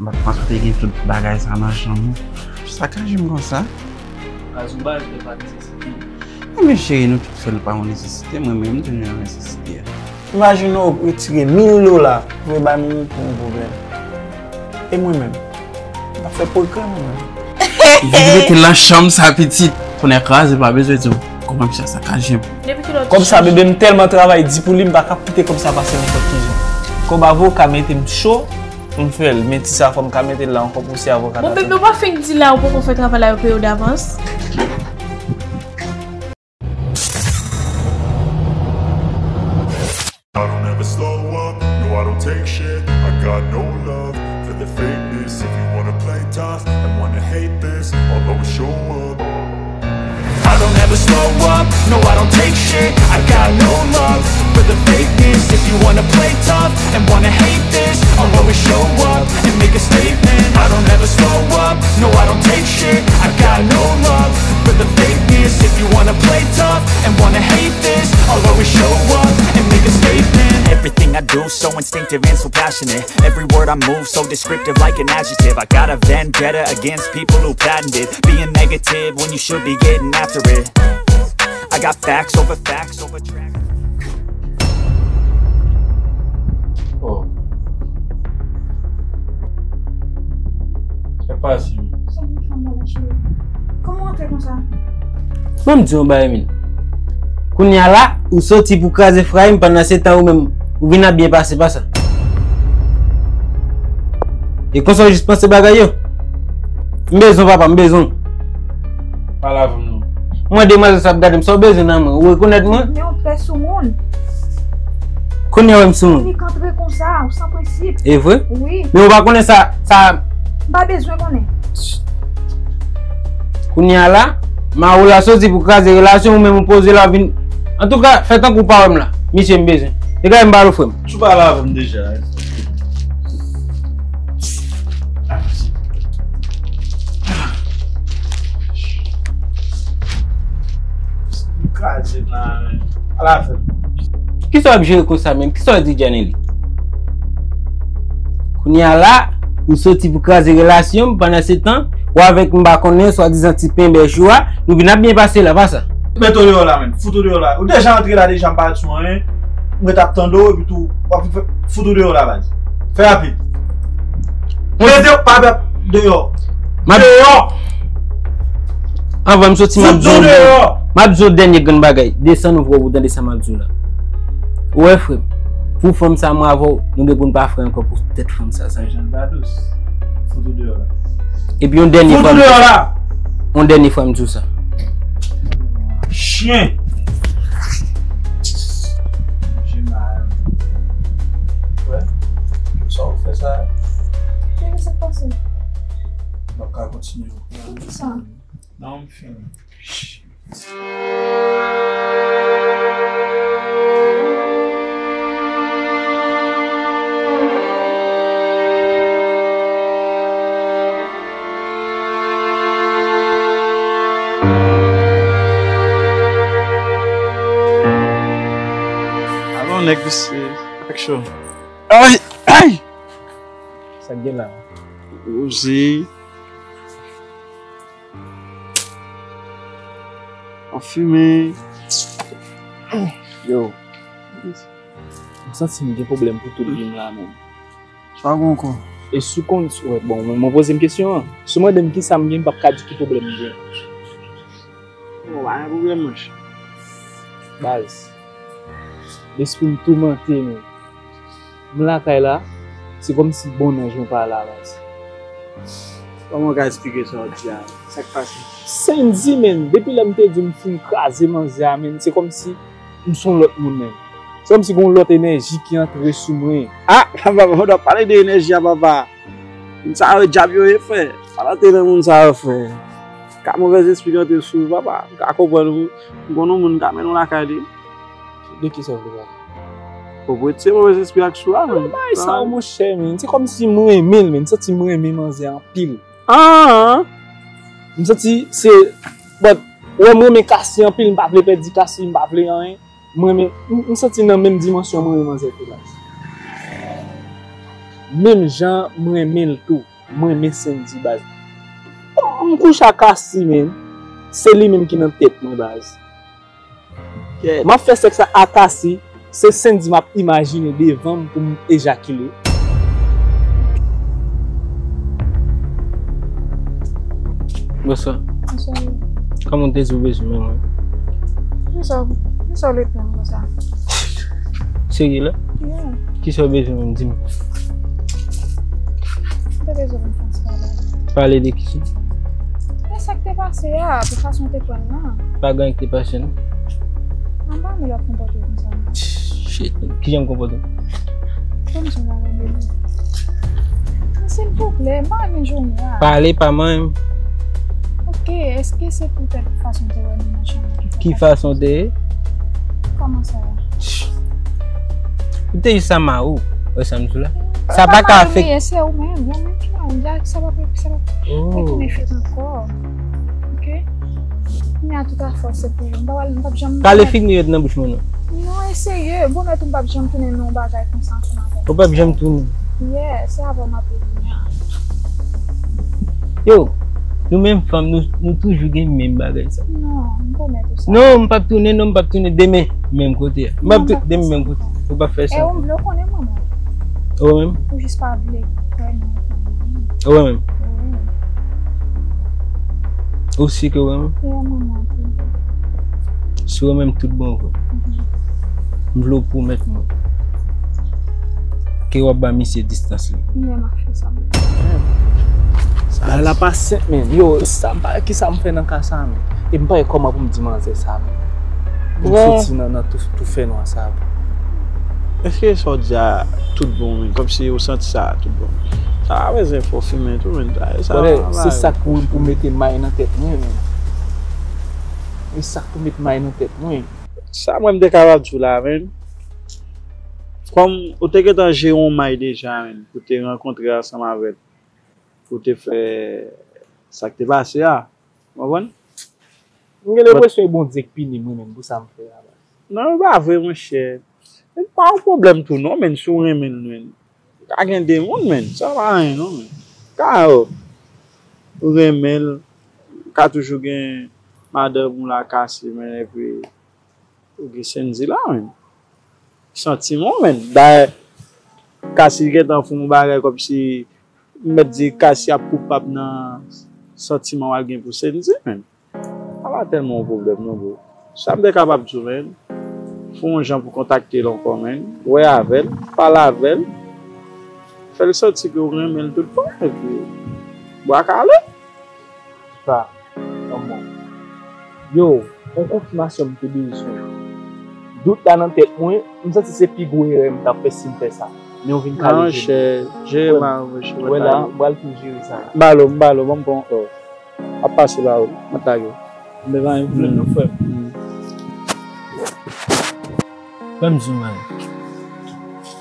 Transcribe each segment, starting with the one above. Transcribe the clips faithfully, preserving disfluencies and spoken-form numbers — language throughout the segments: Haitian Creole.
M pa t panse w te gen tout bagay sa nan chanm ou. Sa ka jwenn konsa? Kaz ou bay, li pa nesesite. Enben cheri, nou tout fè l pa yon nesesite, mwen menm m toujou nan nesesite a. Imajine w retire mil dola pou yo bay moun pou yon pwoblèm. E mwen menm, m ap fè pwogrè mwen menm. Vin rete nan chanm sa pitit. Tonnè kraze, pa bezwen di w kòman misye sa ka jwenn. Depi kilè w te Kòb sa chanje? Bebe, m tèlman travay di pou li, m pa ka kite kòb sa pase nenpòt kijan. Kòb avoka mete m cho pou m fè l, men ti sa fò m ka mete l la ankò pou si avoka Bon ta bebe, tann. Ou pa fenk di la ou poko fè travay la yo peye w davans? I don't ever slow up, no, I don't take shit. I got no love for the fakeness. If you wanna play tough and wanna hate this, I'll always show up. I don't ever slow up, no, I don't take shit. I got no love for the fakeness. If you wanna play tough and wanna hate this, I'll always show up and make a statement. I don't ever slow up, no, I don't take shit. I got no love for the fakeness. If you wanna play tough and wanna hate this, I'll always show up and make a statement. Everything I do so instinctive and so passionate. Every word I move so descriptive like an adjective. I got a vendetta against people who patented being negative when you should be getting after it. I got facts over facts over tracks. Oh. Sa k pase, wi? Sa k fè m malè, cheri? Kòman w antre konsa? Ban m di w yon bagay, men. Kounye a la, ou soti pou kraze Efrayim, pandan se tan ou menm, ou vin ap byen pase, pa sa? E konsa w jis panse bagay yo? M bezwen w, papa, m bezwen w. Pale avè m non. Mwen demwazèl sa ap gade m, sa w bezwen nan mwen? Ou rekonèt mwen? Men w trè soumoun. Kounye a w wè m soumoun. Ou nik antre konsa, ou san prensip. E vre? Wi. Men ou pa konnen sa, sa. M pa bezwen konnen. Kounye a la, Mawola soti pou kraze relasyon, ou menm ou poze la vin. Antouka, fè tankou w pa wè m la. Misye m bezwen. E gade m pale w frè m. Ou pale avè m deja. Kraze nan, ala fè. Kisa w ap jere konsa menm? Kisa w di Janely? Kounye a la, ou soti pou kraze relasyon m, pandan se tan, ou avèk m pa konnen, swadizan ti pen bèch ou a, nou vin ap byen pase la, pa sa? Met ou deyò la menm, fout ou deyò la. Ou deja antre la deja, m pa di w anyen. M ret ap tande w, epi tou, w ap fout ou deyò la, baz. Fè rapid. Mwen di w pa pèp deyò. Deyò! Anvan m soti, m ap di w, deyò! M ap di w dènye grenn bagay. Desann ou pou w tande sa m ap di w la. Ou wè, frè m, pou fanm sa, mwen avè w, nou gen pou n pa frè ankò pou tèt fanm sa, sa. Jan ba dous. Fout ou deyò la. Epi yon dènye fwa, fout ou deyò la! Yon dènye fwa, m di w sa. Chyen! Jemima, wè, sa w fè sa. Kisa k pase? M ap ka kontinye. Kisa? Non, m fini. Alon, nèg, se aksyon. Ay! Ay! Sa k gen la? Oze. An fimen. Yo. M santi m gen pwoblèm pou tout vi m la, menm. Sa w gen ankò? E si w konn, wè, bon, mwen, mwen poze m kesyon an. Si w mande m kisa m gen, m p ap ka di ki pwoblèm m gen. Bon, pa gen pwoblèm, monchè. Baz. Lespri m toumante, men. M lakay la, se kòmsi bon nanj mwen pa la, baz. Kòman w ka eksplike sa w di a? Sa k pase? Sendy, men, depi lè m te di w m fin kraze manzè a, men, se kòmsi m se yon lòt moun, men. Se kòmsi gen yon lòt enèji ki antre sou mwen. Ah, papa, pandan w ap pale de enèji a, papa. Moun sa yo dyab yo ye, frè. Pa rantre nan moun sa yo, frè. Ka movèzespri ki antre sou ou, papa. M ka konprann ou. M konn yon moun m ka mennen w lakay li. De kisa w vle pale? Ou pou retire movèzespri a k sou a, men. Bagay sa yo, monchè, men. Se kòmsi m renmen l, men. M santi m renmen manzè anpil. Ah! M santi se, but, wè, m renmen Cassie anpil, m pa vle pèdi Cassie, m pa vle anyen. M renmen, m, m santi nan menm dimansyon mwen renmen manzè tou la. Menm jan m renmen l tou. M renmen Sendy baz. M kouche ak Cassie, men se li menm ki nan tèt mwen baz. M ap fè sèks a Cassie, se Sendy m ap imajine devan m pou m ejakile. Bonswa. Bonswa. Kòman w te di w bezwen mwen? Kisa, kisa w rele m konsa? Serye la? Yeah. Kisa w bezwen mwen, di m? M te bezwen mwen fè yon ti pale. Pale de kisa? De sa k te pase a, de fason w te pran l lan. Pa gen anyen k te pase non. Anba men lòt konpòte w konsa non. Shit, kijan m konpòte m? Ban m di w yon bagay, baby. Men silvouplè, m pa renmen jounen an. Pale, pa manyen m. Ok, èske se poutèt fason w te wè m nan chanm nan ki fè sa? Ki fason w te ye? Kòman sa? Ou te jis sa mari w, wè sa m di w la. Sa pa ka afekte. Se ou menm, ou menm ki mari m. Sa pa, sa pa retounen fèt ankò. Ok? Kounye a tout afè w se pou yo. M pa pral, m p ap janm. Pale figi m ret nan bouch mwen non. Non, eseye. Pwomèt ou m p ap janm tounen nan yon bagay konsa ansanm avè w. Ou p ap janm tounen. Yeah, se avè w m ap rete kounye a. Yo, nou menm fanm, nou, nou toujou gen menm bagay sa. Non, m pwomèt ou sa. Non, m p ap tounen, non, m p ap tounen demen, menm kote a. M p ap tou-, demen, menm kote. Ou p ap fè sa. E ou vle konnen mwen, mwen. Ou menm? Ou jis pa vle kwè nan mwen. Ou menm? Wi. Ou si ke ou renmen m? Wi, mwen, mwen, tou. Si ou renmen m tout bon vre. Mhm. M vle w pwomèt mwen ke w ap ba misye distans li. Wi, m ap fè sa, bebe. Bagay la pa senp, men. Yo, sa, ba, kisa m fè nan ka sa, men? E m pa wè kòman pou m di manzè sa, men. Pou m soti nan, nan tou, tou fènwa sa, men. Èske sa w di a tout bon, men? Kòmsi ou santi sa tout bon. Sa pa bezwen fò fimen tou, men. Sa, sa, se sa k pou, pou mete may nan tèt mwen, men. E sa k pou met may nan tèt mwen. Sa mwen m te kapab di w la, men. Kòm ou te gentan jere yon may deja, men, pou te rankontre ansanm avè l, pou te fè sa k te pase a. Ou konprann? M gen lenpresyon e Bondye k pini m, wi, menm, pou sa m fè a, baz. Non, e pa vre, monchè. Men pa yon pwoblèm tou, non, men, si w renmen l, men. Ka gen de moun, men. Sa pa anyen, non, men. Ka, yo, ou renmen l, ka toujou gen madanm ou la kase, men, epi, ou gen Sendy la, men. Santiman, men. Dayè, Cassie gentan fè yon bagay kòmsi, m mèt di Cassie ap koupab nan santiman w al gen pou Sendy, men. Sa pa tèlman yon pwoblèm, non, bro. Sa m te kapab di w, men. Fè yon jan pou kontakte l ankò, men. Wè avè l, pale avè l. Fè l santi ke w renmen l tout bon, epi bwa kale. Sa, kòman? Yo, yon konfimasyon m te bezwen. Dout la nan tèt mwen, m santi se pi gwo erè m t ap fè si m fè sa. Men w vin kale je m. Monchè, jere mal, monchè. Wè la, m pral tou jere sa. M ba l, m ba l, ban m pran ankò. Ap pase ba ou, mwen t lage. M te ba yon pwoblèm non, frè m. Ban m di w, man.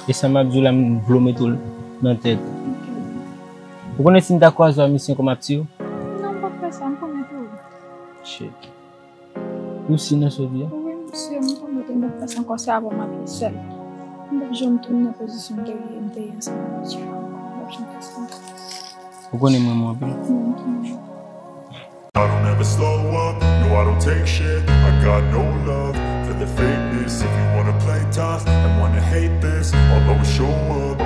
E sa m ap di w la, m vle w mete w nan tèt. Ou konnen si m ta kwaze w a misye kòman ap tiye w? Non, m p ap fè sa, m konnen tou. Shit. Ou si nan sa w di a? Wi, m si, m konnen tou, m p ap fè sa ankò, se avè w m ap ye sèl. M p ap janm tounen nan pozisyon m te ye, m te ye ansanm avèk Tifa ankò. M p ap janm fè sa ankò. Ou konnen m renmen w anpil. Mwen tou. I don't ever slow up, no, I don't take shit. I got no love for the fakeness. If you wanna play tough and wanna hate this, I'll always show up.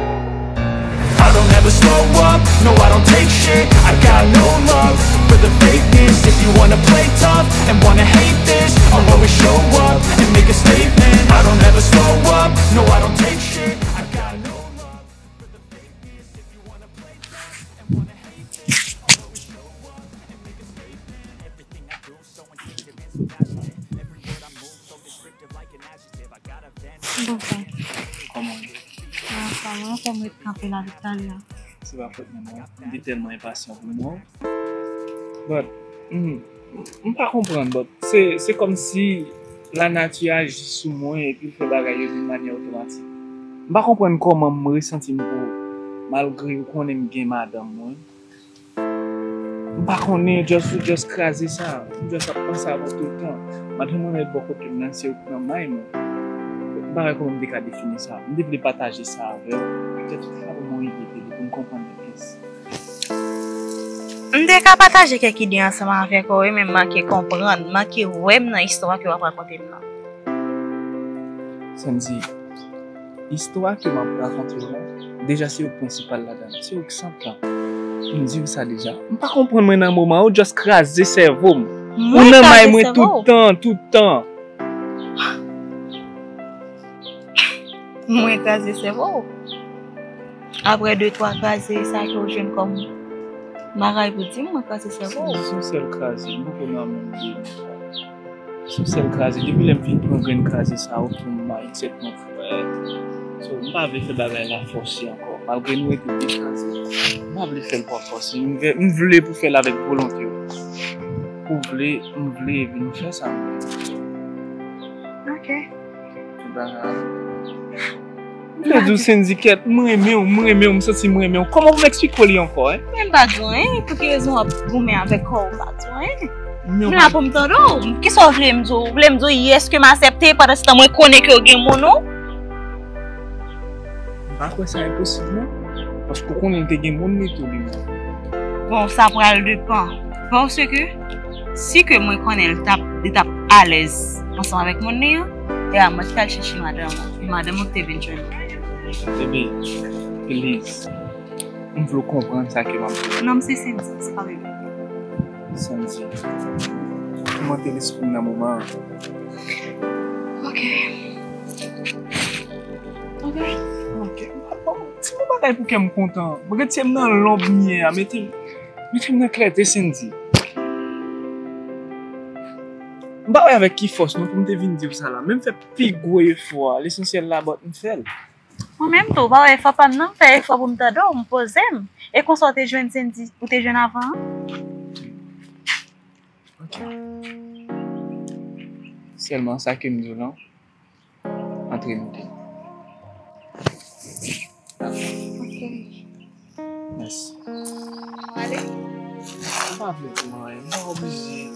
I don't ever slow up, no, I don't take shit. I got no love for the fakeness. If you wanna play tough and wanna hate this, I'll always show up and make a statement. I don't ever slow up, no, I don't take shit. I got no love for the fakeness. If you wanna play tough and wanna hate this, I'll always show up and make a statement. Everything I do so intentional. Every word I move so descriptive like an adjective. I got a vent. Bonjou. Kòman w ye? Sa va, sa va, kòman w ret kanpe la depi talè a? Se pa fòt mwen non. M te tèlman enpasyan pou mwen. But, mm, m pa konprann, but se, se kòmsi lanati aji sou mwen epi l fè bagay yo vin manyè otomatik. M pa konprann kòman m resanti m pou ou, malgre ou konnen m gen madanm mwen. M pa konnen, just, ou just kraze sa. M just ap panse avè w tout tan. Madanm mwen mèt bò kote m nan, se ou k nan may mwen. M pa wè kòman m te ka defini sa. M te vle pataje sa avè w. Petèt ou te ka ban mwen yon ide, Baby, pou m konprann li plis. M te ka pataje kèk ide ansanm avèk ou, wi, men m manke konprann, m manke wè m nan istwa ke w ap rakonte m nan. Sandy, istwa ke m ap rakonte w la, deja se ou k prensipal ladan l, se ou k sant lan. M di w sa deja. M pa konprann mwen nan moman, ou just kraze sèvo m. Ou nan may mwen tout tan, tout tan. Mwen kraze sèvo w. Apre de twa kraze sa ke w jwenn kòm bagay pou di m, mwen kraze sèvo w. Se yon sèl kraze, m poko nan menm de. Se yon sèl kraze. Depi lè m fin pran grenn kraze sa, ou tou mindset mwen frèt. So, m pa vle fè bagay la fòse ankò. Malgre nou rete dekraze, m pa vle fè l pa fòse. M vle, m vle pou fè l avèk volonte w. Ou vle, m vle, epi nou fè sa. Ok. Tout bagay. M te di w Sandy kèt, m renmen w, m renmen w, m santi m renmen w. Kòman pou m eksplike w li ankò, en? Men m pa di w anyen, pou ki rezon w ap goumen avèk kò w, m pa di w anyen. Men m la pou m tande w. Kisa w vle m di w? Ou vle m di w yes ke m aksepte, pandan se tan mwen konnen ke w gen moun ou? M pa kwè sa enposib non. Paske w konnen l te gen moun li tou li menm. Bon, sa pral depann. Paske si ke mwen konnen l t ap, li t ap alèz ansanm avèk moun li an, e a mwen ki t al chèche madanm ou. E madanm ou ki te vin jwenn ou. Baby, please. M vle w konprann sa ke m ap di. Non, m se Sandy, se pa bebe. Sandy. Kòmante lespri m nan moman an. Ok. Ok. Ok. Bon, ti bon bagay pou kè m kontan. Retire m nan lonb m ye a. Mete m, mete m nan klète, Sandy. M pa wè avèk ki fòs non pou m te vin di w sa la. Men m fè pi gwo efò a. Lesansyèl la, but m fè l. Mwen menm tou, w pa wè efò pa m nan, m fè efò pou m tande w, m poze m. E konsa w te jwenn Sandy, ou te jwenn avan an? Ok. Sèlman sa ke m di w lan, antre nou de. Ok. Mèsi. Ou ale? Ou pa vle pou mwen, m pa oblije.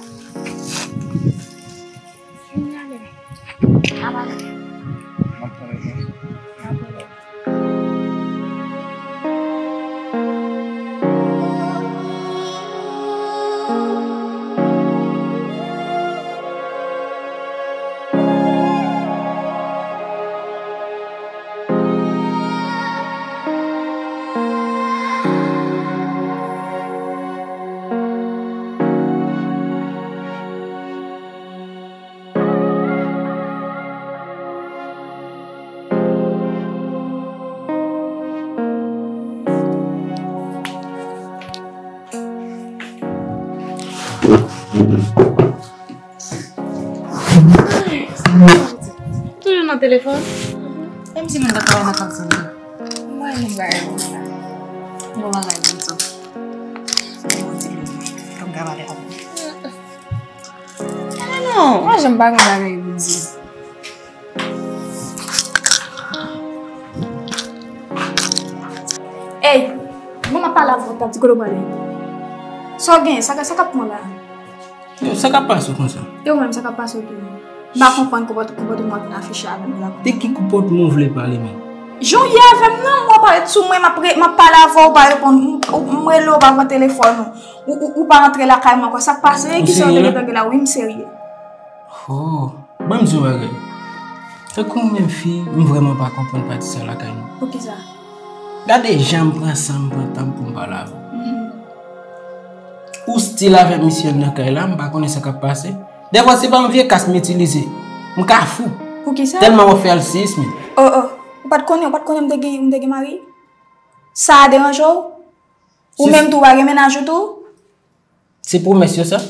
M ale. Apa? M ap tann ou. N ap wè. Toujou nan telefòn? Menm si moun pa ka wè nan kak zòn nan. Mwen, mwen, bagay mwen la. Mwen, bagay mwen tou. Mwen, ti moun, fò m ka pale avè w. Ala non. Mwen, janm pa gen bagay pou di. Ey, bon, m ap pale avè w, ta di kote w prale. Sa w genyen, sa, sa k ap pran w la? Yo, sa k ap pase w konsa? E ou menm, sa k ap pase w tou? M pa konprann konpòt-, konpòtman w ap vin afiche avè m la. De ki konpòtman w vle pale menm? Jan w ye avè m nan, m wè w parèt sou mwen, m ap re-, m ap pale avè w, ou pa reponn, m, m, m rele w, ou pa pran telefòn ou. Ou, ou, ou pa rantre lakay mwen ankò. Sa k pase? Kisa w te gentan gen la? Wi, m serye. Oh, ban m di w yon bagay. Tankou w menm fi, m vrèman pa konprann pati sa lakay nou. Poukisa? Gade jan m pran san m pran tan m pou m pale avè w. Mhm. Ou still avèk misye nan kay la, m pa konnen sa k ap pase. Dèfwa se pa yon vye kas m itilize. M ka fou. Poukisa? Tèlman w ap fè al seyis, men. Oh, oh. Ou pa t konnen, ou pa t konnen m te gen, m te gen mari? Sa a deranje w? Ou menm tou, ou pa gen mennaj ou tou? Se pwomès yo sa?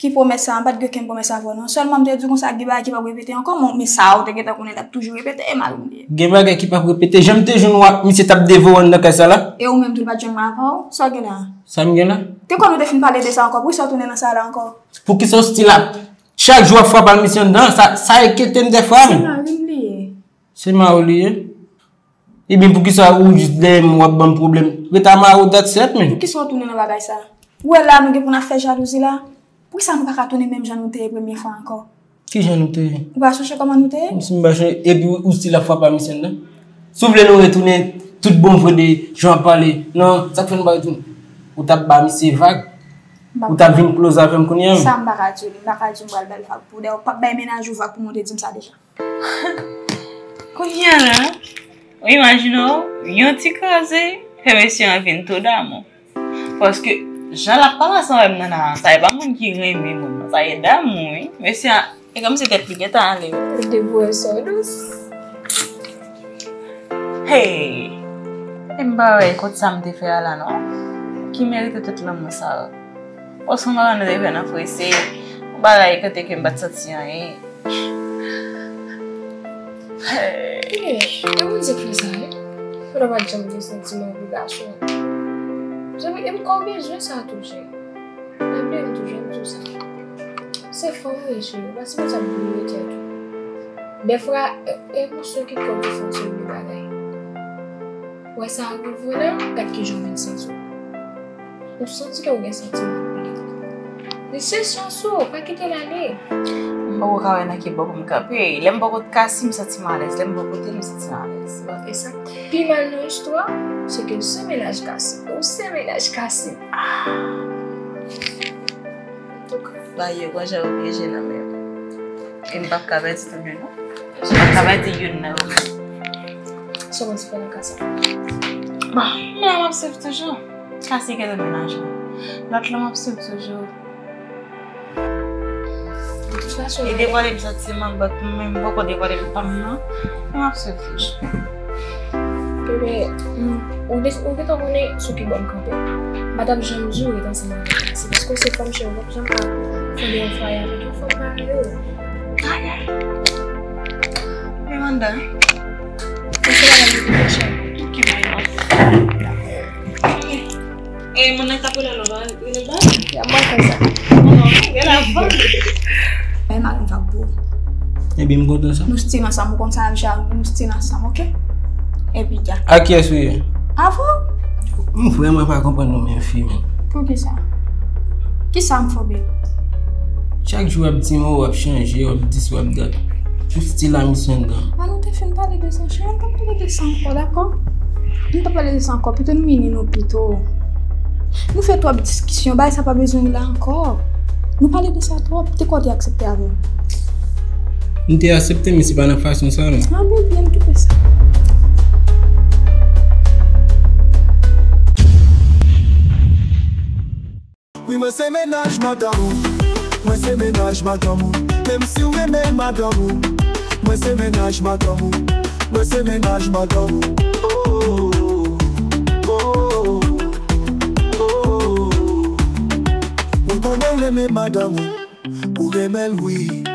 Ki pwomès sa? M pa t gen okenn pwomès avè w non. Sèlman m te di w konsa gen bagay ki p ap repete ankò, men, men sa a ou te gentan konnen l ap toujou repete, e mari m li ye. Gen bagay ki p ap repete? Jan m te jwenn w ak misye t ap devore w anndan kay sa la? E ou menm tou, l pa t jwenn mwen avè w? Sa w gen la? Sa m gen la? Te kwè nou te fin pale de sa ankò, poukisa w tounen nan sa la ankò? Poukisa w still ap chak jou w ap frape al misye anndan? Sa, sa enkyete m dèfwa, men. Se mari m li ye. Se mari w li ye? Ebyen, poukisa ou jis dèyè m, w ap ban m pwoblèm? Ret a mari w, that's it, man. Poukisa w tounen nan bagay sa? Ou wè la nou gen pou n ap fè jalouzi la? Poukisa nou pa ka tounen menm jan nou te ye premye fwa ankò? Ki jan nou te ye? Ou pa sonje kòman nou te ye? Si m pa sonje, epi ou, ou still ap frape a misye anndan? Si w vle nou retounen tout bon vre de jan w ap pale, non, sa k fè nou pa retounen? Ou t ap ba misye vag. Ou t ap vin close avè m kounye a menm? Sa m pa ka di w li, m pa ka di w m pral ba l vag pou ou. Dayè, w p ap bay mennaj ou vag pou mwen, w te di m sa deja. Kounye a la, ou imajine w, yon ti kraze, fè mesye an vin tou damou. Paske, jan l ap pale ansanm avè m nan la, sa e pa moun ki renmen moun nan, sa e damou, wi. Mesye a, e kòmsi tèt li gentan ale. Debout sou dous. Hey! E m pa wè kot sa m te fè a la, non. Ki merite tout lanmou sa yo. Paske m pa wè nou te fè nan prese. Yon bagay kote ke m pa t santi anyen. Hey! Hey, e moun se fè sa, wi. Fò w pa t janm gen santiman pou gason. Zanmi, e m kwè w bezwen sa tou, cheri. Raple m toujou, m di w sa. Se fanm ou ye, cheri, ou pa sipoze ap bliye tèt ou. Dèfwa, e, emosyon ki kòm ou fè yon seri de bagay. Ou wè sa rive w la, gad kijan w vin santi w. Ou santi ke w gen santiman pou li. Li se chans ou, pa kite l ale. M poko ka wè nan ki bò pou m kanpe. Lè m bò kot Cassie, m santi m alèz. Lè m bò kote l, m santi m alèz. E sa k pi mal nan istwa, se ke l se mennaj Cassie. Ou se mennaj Cassie. Ah. Antouka, ba yo gon jan yo pyeje nan men m. E m p ap ka pèdi tout youn, non. M p ap ka pèdi youn nan yo. Sa w panse fè nan ka sa? Bon, men la m ap swiv toujou. Cassie gentan demenaje. Lòt la m ap swiv toujou. De tout fason, e devwale m santiman, but mwen menm m poko devwale m pa m nan. Men m ap swiv toujou. Bebe, mm, ou de-, ou gentan konnen sou ki bò m kanpe. M pa t ap janm di w ret ansanm avèk Cassie, paske w se fanm, cheri, w p ap janm ka fonde yon fwaye avèk yon fanm parèy ou. Ay, ay. Men manda. Ou se la nan ki chè. Ki mwen. E moun nan k ap rele la, rele l ba? Ya, mwen fè sa. Non, non, gen la fanm. Men mari m vag pou ou. Ebyen, m kontan sa. Nou still ansanm, ou konn sa, m cheri, nou still ansanm, oke? Epi, ya. A kiyès ou ye? A vou? M vrèman pa konprann nou menm fi, menm. Poukisa? Kisa m fè w, babe? Chak jou w ap di m, w ap chanje, w ap dis, w ap dat. Ou still a misyon dan. An nou te fin pale de sa, cheri, an pa pale de sa ankò, dakò? Nou pa pale de sa ankò, pito nou mini nou pito. Nou fè twòp diskisyon, bagay sa pa bezwen la ankò. Nou pale de sa twòp, te kwè w te aksepte avè m. M te aksepte, men se pa nan fason sa, non. A, men byen, m kite sa. Wi, mwen se mennaj madanm ou. Mwen se mennaj madanm ou. Menm si w renmen madanm ou. Mwen se mennaj madanm ou. Mwen se mennaj madanm ou. Oh, oh, oh, oh, oh. Mwen konnen w renmen madanm ou. Ou renmen l, wi.